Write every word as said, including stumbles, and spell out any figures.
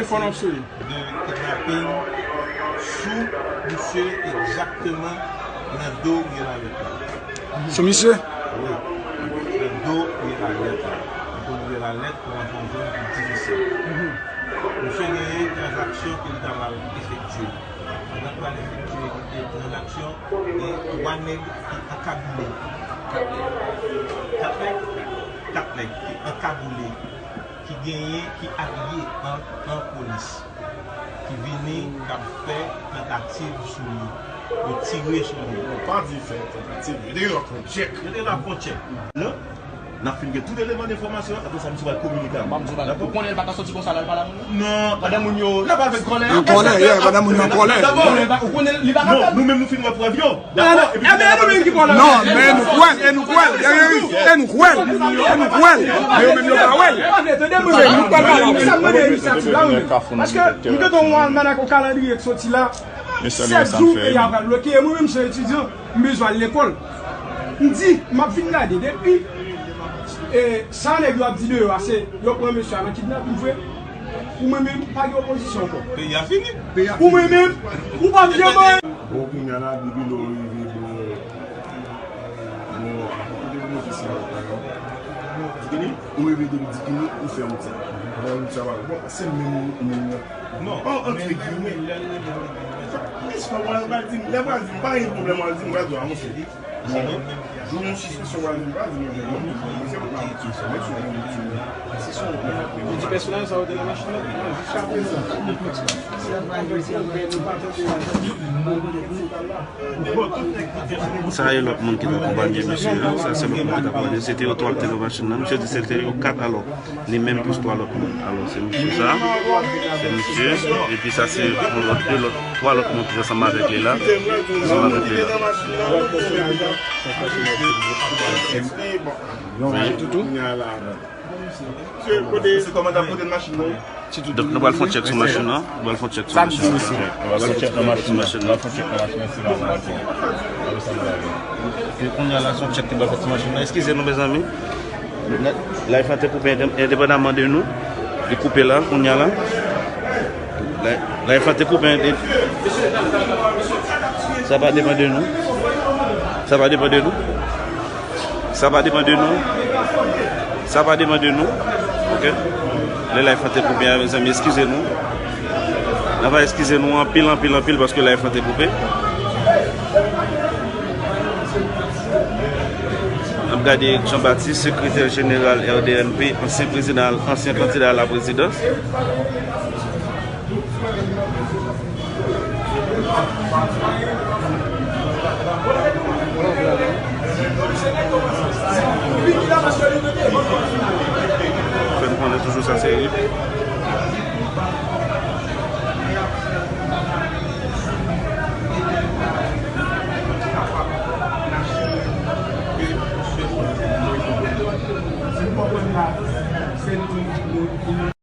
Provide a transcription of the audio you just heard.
Fò n ap sere. De kidnapin sou misye, egzakteman nan do Rye Lalèt la. Sou misye? Wi. Nan do Rye Lalèt la. Pou Rye Lalèt, pou rantre yon zòn ki difisil. Misye genyen tranzaksyon ke li ta pral efektye. Pandan l pral efektye tranzaksyon, gen twa nèg ki ankagoule. Kat nèg? Kat nèg ki ankagoule, ki genyen, ki abiye an, an polis, ki vini, k ap fè tantativ sou li. Yo tire sou li. Yo pa di fè tantativ, yo te gen lòt yon tchèk. Yo te gen lòt yon tchèk. Non. N ap fin gen tout eleman de enfòmasyon, apre sa, misye pral kominike avè nou. Dakò? Ou konnen l pa ka soti konsa la, l pale a moun yo? Non. Pandan moun yo, l ap avèk kòlè. An kòlè, yeah, pandan moun yo an kòlè. Ou konnen l pa, ou konnen li pa ka fè. Non, nou menm nou fin wè prèv yo. Dakò? Epi nou menm ki pale. Non, men nou kwè l, e nou kwè l. E nou kwè l, e nou kwè l. Men yo menm yo pa wè l. Se nou k pral pale. Sa m mande inisyativ la, wi. Paske nou gentan wè almanak, yon kalandriye k soti la. Sèt jou peyi a pral bloke. E mwen menm, se yon etidyan, m bezwen al lekòl. M di, m ap vin gade. Depi, e, sa nèg yo ap di deyò a, se yo pran mesye a nan kidnapin vre. Pou mwen menm, pa gen opozisyon ankò. Peyi a fini. Pou mwen menm, ou p ap janm anyen. Bon, kounye a la, depi lè w rive bò, bò, kote pou mete sa yo, Dikini? Ou rive depi Dikini, ou fè wout sa. Ou fè wout sa, bon, se menm moun nan. Non, an, antre giyimè. Lè l rive, lè l rive, lè l rive. Lè vwazin pa di m, lè vwazin pa gen pwoblèm, vwazin, vwazin, avanse. Jou yon sispesyon, vwazin pa di m anyen, non. Se pa yon ti sou, se yon ti. Ou di pèsonaj sa yo te nan machin nan? Jiska prezan. Sa e lòt moun ki t akonpanye misye an. Sa se lòt moun ki t akonpanye. Se te yo twa ki te nan machin nan. Misye di se te yo kat alò. Li menm plis twa lòt moun. Alò, se misye sa. Se misye. Epi sa se yon lòt, de lòt, twa lòt moun ki ansanm avèk li la. Ansanm avèk li la. Wi. Toutou. Se kòmandan kote machin nan. Donk, nou pral fè yon tchèk sou machin nan. Nou pral fè yon tchèk sou machin nan. Nou pral fè yon tchèk nan machin nan. Nou pral fè yon tchèk nan machin nan, se la nou pral fè. Apre sa, nou pral fè. E kounye a la, se yon tchèk ki pral fèt sou machin nan. Eskize nou, mezanmi. La, la, Life lan te koupe endepandamman de nou. Li koupe la, kounye a la. La, Life lan te koupe endepandamman. Sa pa depann de nou. Sa pa depann de nou. Sa pa depann de nou. Sa pa depann de nou. Oke? Lè Life lan te koupe a, mezanmi, eskize nou. N ap eskize nou anpil, anpil, anpil paske Life lan te koupe. N ap gade Jean Baptiste, sekretè jeneral R D N P, ansyen prezidan, ansyen kandida a la prezidans.